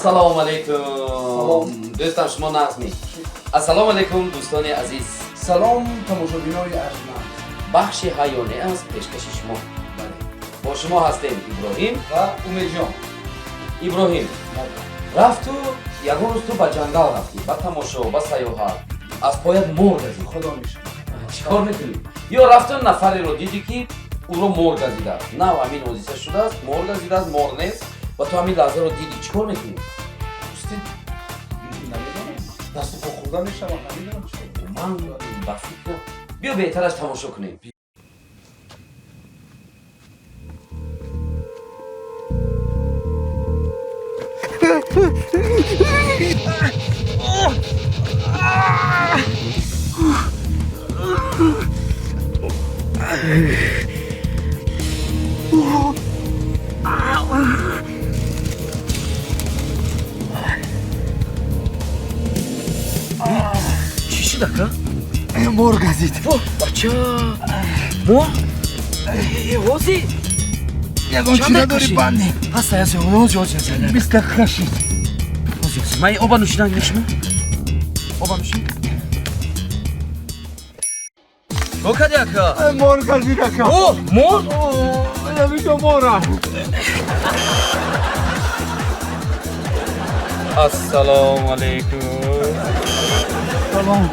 Ассалому алайкум. Салом. Дӯстам, шумо нағзмӣ? Ассалому алайкум, дӯстони азиз. Салом, тамошобинони арҷманд. Бахши ҳайёне аст пешкаши шумо. Бале. Бо шумо ҳастем Иброҳим ва Умедҷон. Иброҳим, рафту ягон рӯз ту ба ҷангал рафтӣ, ба тамошо, ба сайёҳат, аз поят мор газид. Худо мешавад. Чӣ кор мекунӣ? Ё рафту нафареро дидӣ, ки ӯро мор газидааст. Нав ҳамин ҳодиса шудааст, мор газидааст, мор нест ва ту ҳамин лаҳзаро дидӣ, чӣ кор мекунӣ? Усти, намедонам, дасту по хӯрда мешавам, намедонам чӣ. Ман ба фикр, биё, беҳтараш тамошо кунем. Чӣ шуд, ака? Мор газид. Бача, мор ҳози. Ягон Чанд чӣ дақиқа надори? шид? Бандем. Ҳаста, ҳаста, ҳози, ҳози, ҳози. 20 дақиқа шид. Ҳози, ҳози. Ман оба нӯшидан мешума, оба нӯшид. Чӣ кардӣ, ака? Мор газид, ака. О, мор. Ҳамиҷо мора. Ассалому алайкум. Салом.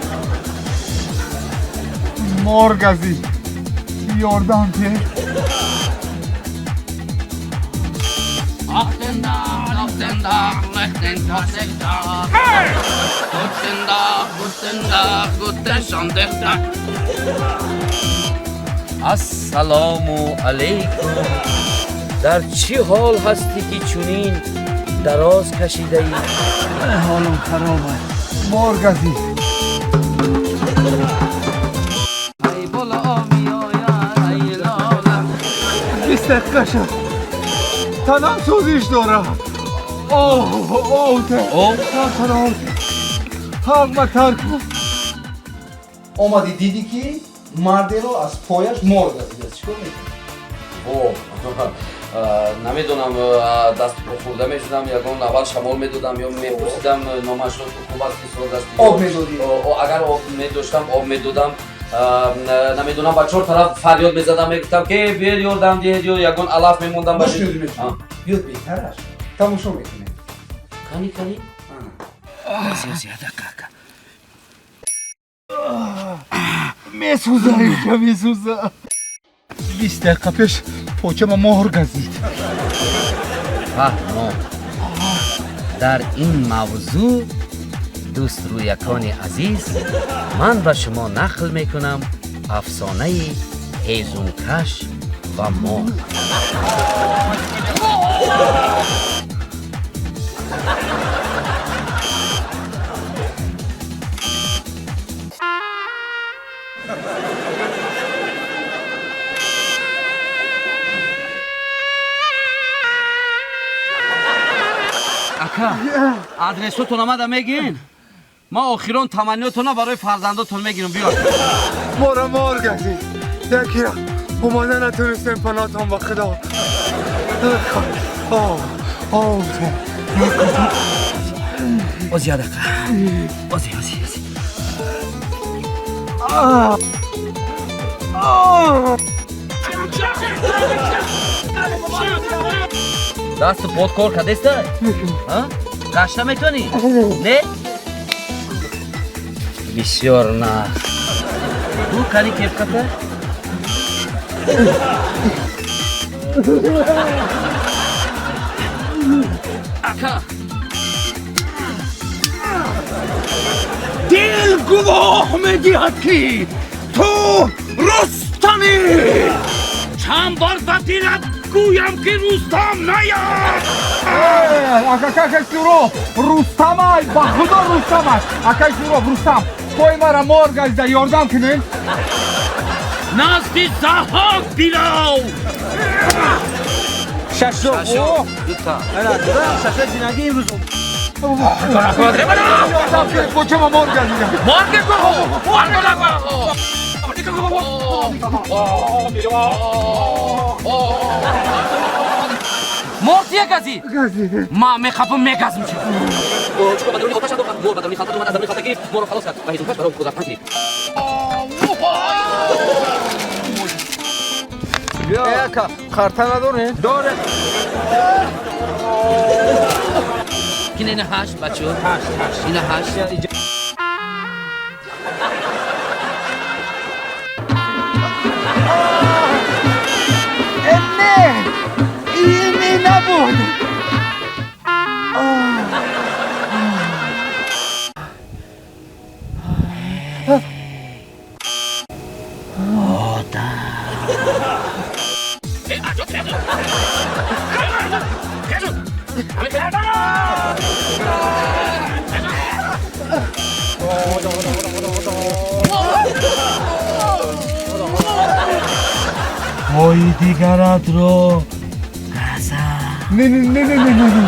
Мор газид, ёрдам те. Guten Tag, guten Tag, guten Tag, guten Tag, guten Tag, guten Tag. Ассалому алайкум. Дар чӣ ҳол ҳастӣ, ки чунин дароз кашидаӣ? Ҳолам хароб аст, мор газид. Ай боло меояд, ай лола. 20 дақиқа шуд, танам сӯзиш дорад. Оҳ, оҳ те. Об? Танам ҳақма тарк кун. Омадӣ, дидӣ, ки мардеро аз пояш мор газидааст, чӣ кор мекунӣ? О, намедонам, даст хӯрда мешудам, ягон аввал шамол медодам ё мепурсидам номашро, хуб асти, соз асти. Об медодӣ? Агар об медоштам, об медодам. Намедонам, ба чор тараф фарёд мезадам, мегуфтам, ки биёед, ёрдам диҳед, ё ягон алаф мемондам ба. Гӯш кун, биёд, беҳтараш тамошо мекунем. Кани, кани. Зиёда, кака. Месӯза, инҷа месӯза. 20 дақиқа пеш почама мор газид. Фаҳмо, дар ин мавзӯъ, дӯстрӯякони азиз, ман ба шумо нақл мекунам афсонаи ҳезумкаш ва мор. Ака, адресотон омада мегин, ман охирон таманниётона барои фарзандотон мегирам, биё. Мора мор газид, якира омада натонистем. Паноҳтон ба худо. Об, об. Ози, я дақа, ози, ози, ози. Дасту под кор кардеста, гашта метавонӣ? Не, бисёр на ту кани кепката. Ака. Дил гувоҳ медиҳад, ки ту Рустамӣ. Чанд бор ба дилат гӯям, ки Рустам наёд. Акакакай Суроб, Рустамай, ба худо, Рустам аст. Акай Суроб, Рустам, пои мара мор газида, ёрдам кунед. Назди Заҳҳок бирав. Шашо. Дута. Шашо зинаги имрӯз. Ёрдам кунед, почама мор газида. Мор. Мор. Мор тия газид. Ма мехапам, мегазм. Чӯба ба даруни оташ андохт, мор ба даруни халта омад, аз даруни халта гирифт, морро халос кард ва ҳезумкаш барои худ рафтан гирифт. Ака, харта надорем? Дорем. Ина ҳашт, бачо. Ҳашт, ҳашт. Ина ҳашт. Не, ин набуд. Пои дигаратро газа. Не, не, не, не, не, не.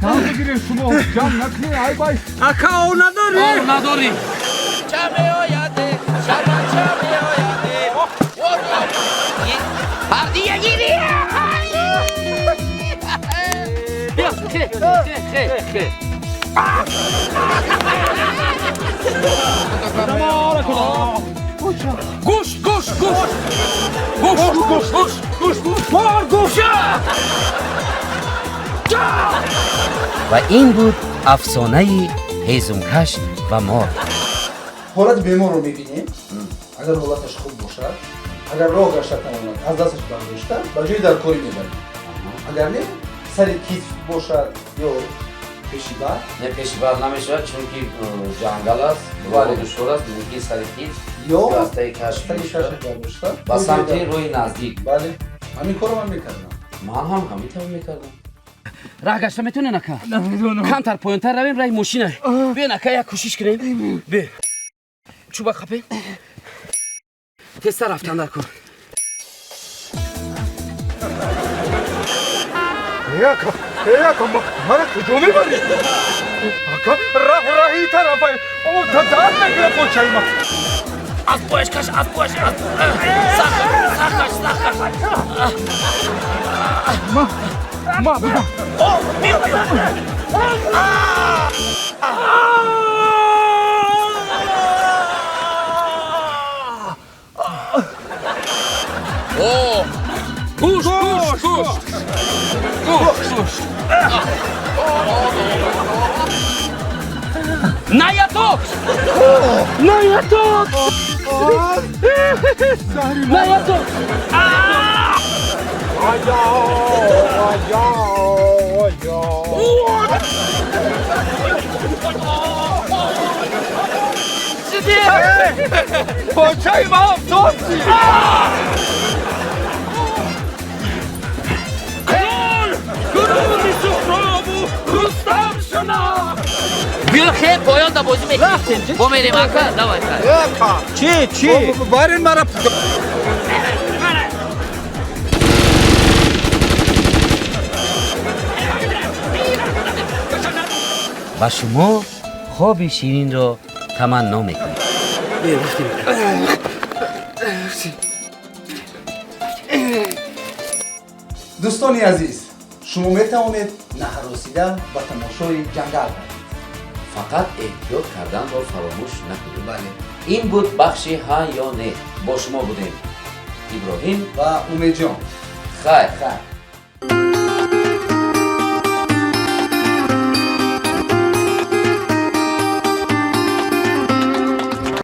Ҷам бигирем, шумо ҷам накунед, ай бай. Ака, ов надорӣ? Ов надорӣ. Биё, хе, хе, хе, хе. Гӯш, гӯш, гӯш, гӯш, гӯш, гӯш, гӯш, мор, гӯш. Ва ин буд афсонаи ҳезумкаш ва мор. Ҳолати беморро мебинем. Агар ҳолаташ хуб бошад, агар роҳ гашта тавонад, аз дасташ бардошта ба ҷои даркорӣ мебарем. Агар не, сари китф бошад ё пеши бар. Не, пеши бар намешавад, чунки ҷангал аст, роҳ душвор аст, мумкин сари китф ё ё аз таи кашф таи кашф бардошта ба самти роҳи наздик. Бале, ҳамин корро ман мекардам. Ман ҳам ҳамин тавр мекардам. Раҳ гашта метавонен, ака? Камтар поёнтар равем, раҳи мошина. Биён, ака, як кӯшиш кунем. Бе, чӯба қапем, тезтар рафтан дар кор. Ака, ака, мара куҷо мебарӣ? Ака, раҳ раҳи тарафай. О, дард мегирад почаи ман. Аз пояш каш, аз пояш, сахкаш, сахкаш, сахкаш. Ма, буда. Биё, биё. О, гӯш, гӯш, гӯш, гӯш, гӯш. На яток! На яток! На яток! Ая, ая, ая. Почаи ман афтодӣ. Гурури Суҳробу Рустам шуна. Биё, хе, поён да бозӣ мекунем. Бо мерем, ака, давай. Чӣ, чӣ? Барин мара. Ба шумо хоби ширинро таманно мекунем. Рафтем. Дӯстони азиз, шумо метавонед наҳаросида ба тамошои ҷангал равед. Фақат эҳтиёт карданро фаромӯш накунед. Бале. Ин буд бахши ҳа ё не. Бо шумо будем Иброҳим ва Умедҷон. Хайр. Хайр.